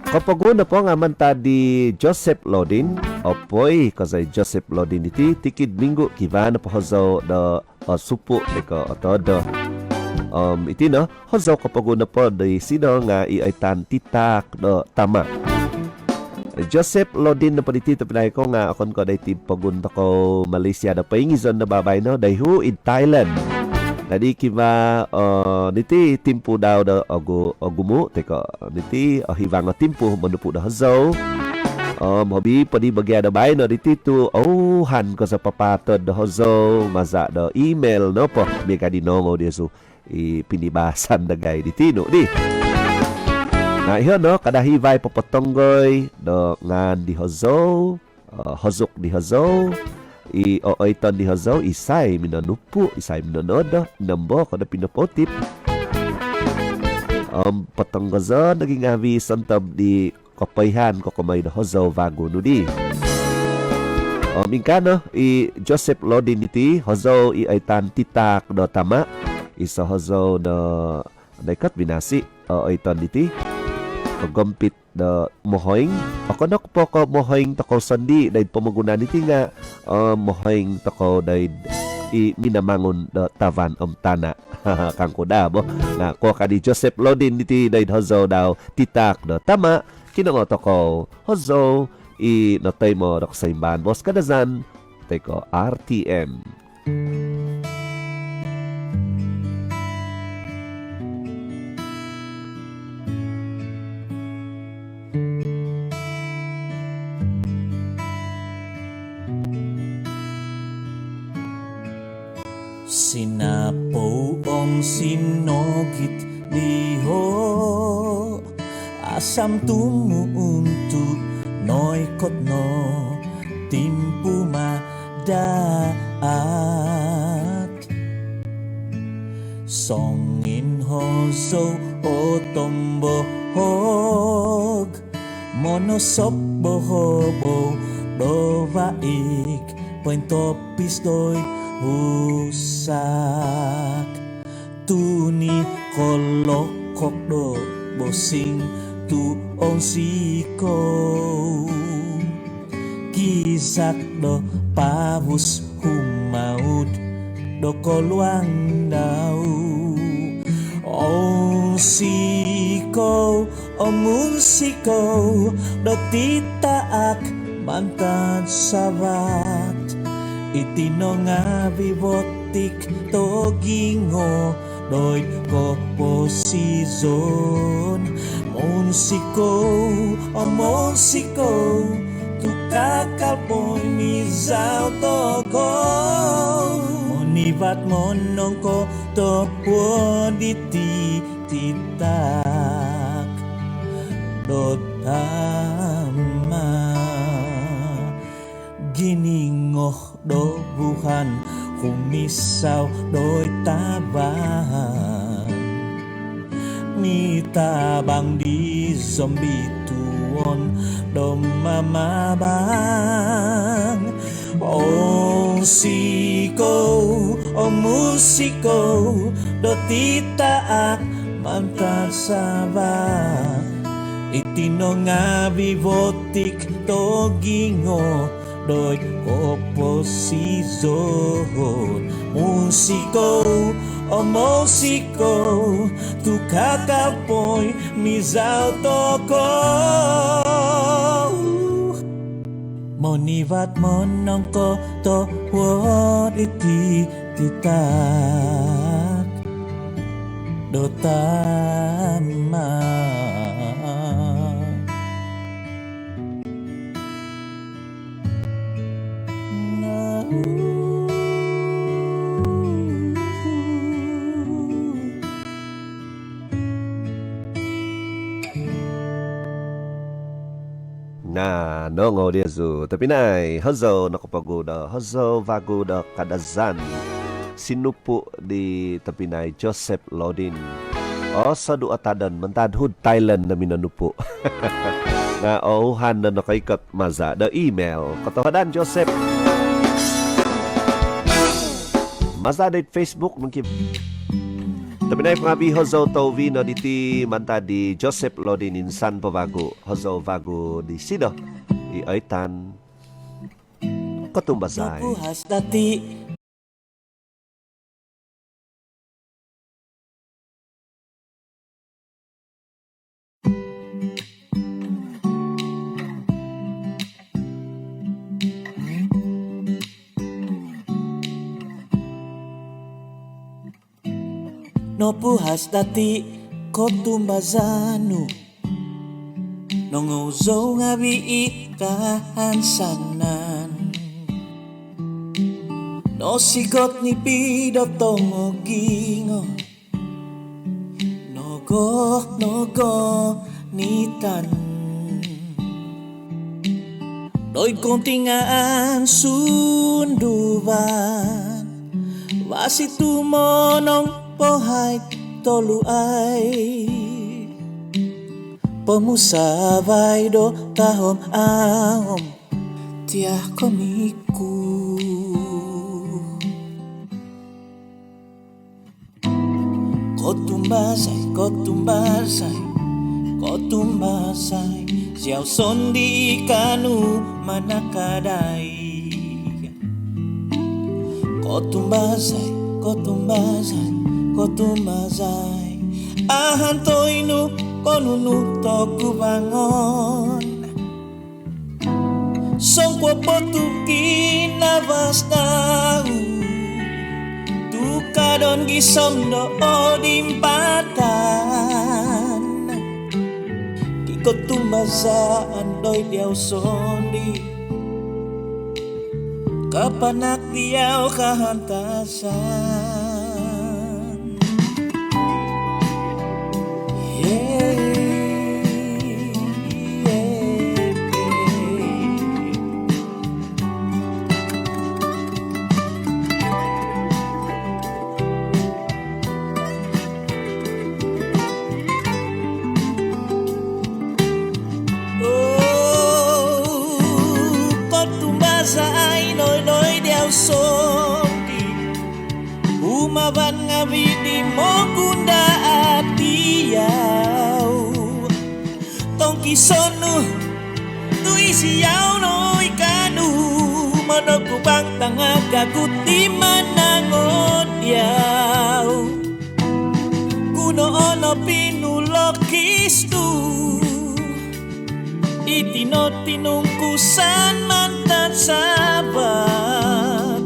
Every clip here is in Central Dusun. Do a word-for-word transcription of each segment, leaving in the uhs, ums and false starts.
Kopogun nopo nga mantad di Joseph Lodin, opoi kozo i Joseph Lodin diti, tikid minggu kivaa nopo hozou do osupu toi ko otodo. Om iti no, hozou kopogun nopo disido nga i oitan Titaak do Tama. Joseph Lodin nopo diti tobpinai ku nga okon ko doiti pogun tokou Malaysia do poingizon do babaino, doiho id Thailand. Dadi kivaa, eh, niti timpu dau do ogu-, ogumu toi ko niti ohivang o timpu monupu do hozou. Om hobi po di bagia do baino diti tu ouhan kozo papaatod do hozou maza do email nopo miaga di nongou diozu i pinibasan dagai di tinu di. Na, iho no, kada hivai popotonggoi do ngaan di hozou, eh, hozou di hozou, i ooiton di hozou, isai minonupu, isai minonodo, nombo ko do pinopotip. Om potonggozo nogi ngaavi sontob di kopoihaan kokomoi do hozou vagu nu di. Om ingkaa no, i Joseph Lodin iti, hozou i oitan Titaak do Tama, iso hozou do noikot binasi, o, oiton diti, kogompit do mohoing. Okon nopo ko mohoing tokou sondii doid pomogunan diti nga, o, mohoing tokou doid i Minamangun do Tavan om Tana. Kangku daa bo. Nga kuo ka di Joseph Lodin diti doid hozou dau Titaak do Tama, kinongoo tokou hozou i notoimo do kosoimbaan boos Kadazan toi ko R T M. Sinapou om sinogit diho, asam tumuun tu noikot no timpu madaat. Songin hozou o tombohog, monosop bohobou do vaig, pointopis doid husak. Tuni kolokok do bosing tu onsikou, kizak do pavus humaud do koluang dau. Onsikou, om onsikou do Titaak mantad Savat. Iti no ngaavi votik togingo doid koposizon. Monsikou, om monsikou, tu kakal poimizau tokou. Monivat monongkotohuod diti Titaak do Tama. Giningo do vuhan humisau doid tavan, mitabang di zombie tuon do mamabang. Onsikou, om onsikou do Titaak mantad Savat. Iti no ngaavi votik togingo doid koposizon. Monsikou, om monsikou, tu kakal poimizau tokou. Monivat monongkotohuod diti Titaak do Tama. Na, nongou diozu tobpinai, hozou nokopogun do hozou vagu do Kadazan. Sinupu di tobpinai Joseph Lodin. Osodu o tadon mantad hu'd Thailand no minonupu. Nga ouhan no nokoikot maza do email. Kotohuadan Joseph. Maza doid Facebook mungkin. Tobpinai ngaavi', hozou touvi no diti mantad di Joseph Lodin, insan po vagu, hozou vagu disido i oitan Kotumbazai. Nopuhas dati. Nopuhas dati kotumbazaan nu, nongou zou ngaavi' i kahansanan. Nosigot nipi do tongogingo, nogo, nogo nitan. Doid kountingaan sunduvan, vasi tumonong pohai toluai. Pomusavai do tahom-ahom tia' ko miku. Kotumbazai, kotumbazai, kotumbazai, ziau sondii' kaanu manakadai. Kotumbazai, kotumbazai, kotumbazai, ahantoi nu ko nunu toguvangon. Songkuo po tu kinavas dau, tukadon gisom do odimpatan. Di kotumbazaan doid diau sondii', kapanak diau kahantasan. Kotumbazai nodoid diau sondii', humavan ngaavi' di mogundaat diau. Tongkison nu tu isiau no i kaanu monogubang tangagagut di manangon diau. Gunoon o pinulokis nu iti no tinungkusan mantad Sabat.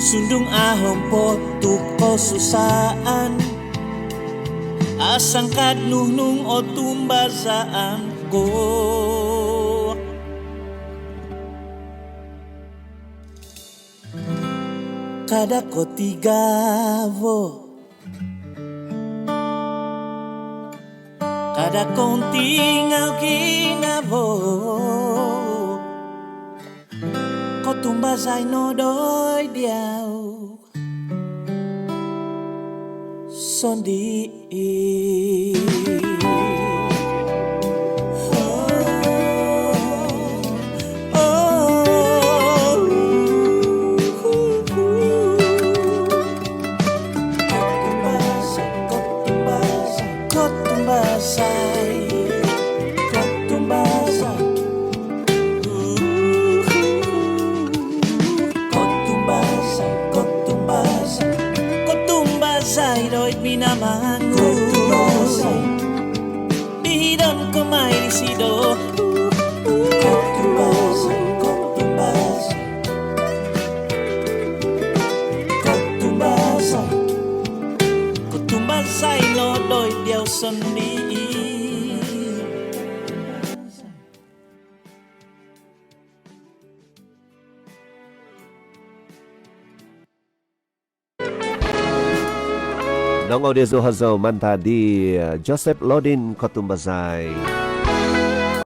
Sundung ahom po tu kosusaan, asangkad nu nung otumbazaan ko. Kada' ko tigavo, kada' kountingau ginavo, kotumbazai nodoid diau sondii'. Kotumbazai, kotumbazai, kotumbazai. Kotumbazai, kotumbazai, kotumbazai doid minamangun. Kotumbazai. Dihidon ko mai disido. Kotumbazai, kotumbazai, kotumbazai, kotumbazai nodoid diau sondii'. Nongou diozu hozou mantad di, eh, Joseph Lodin Kotumbazai.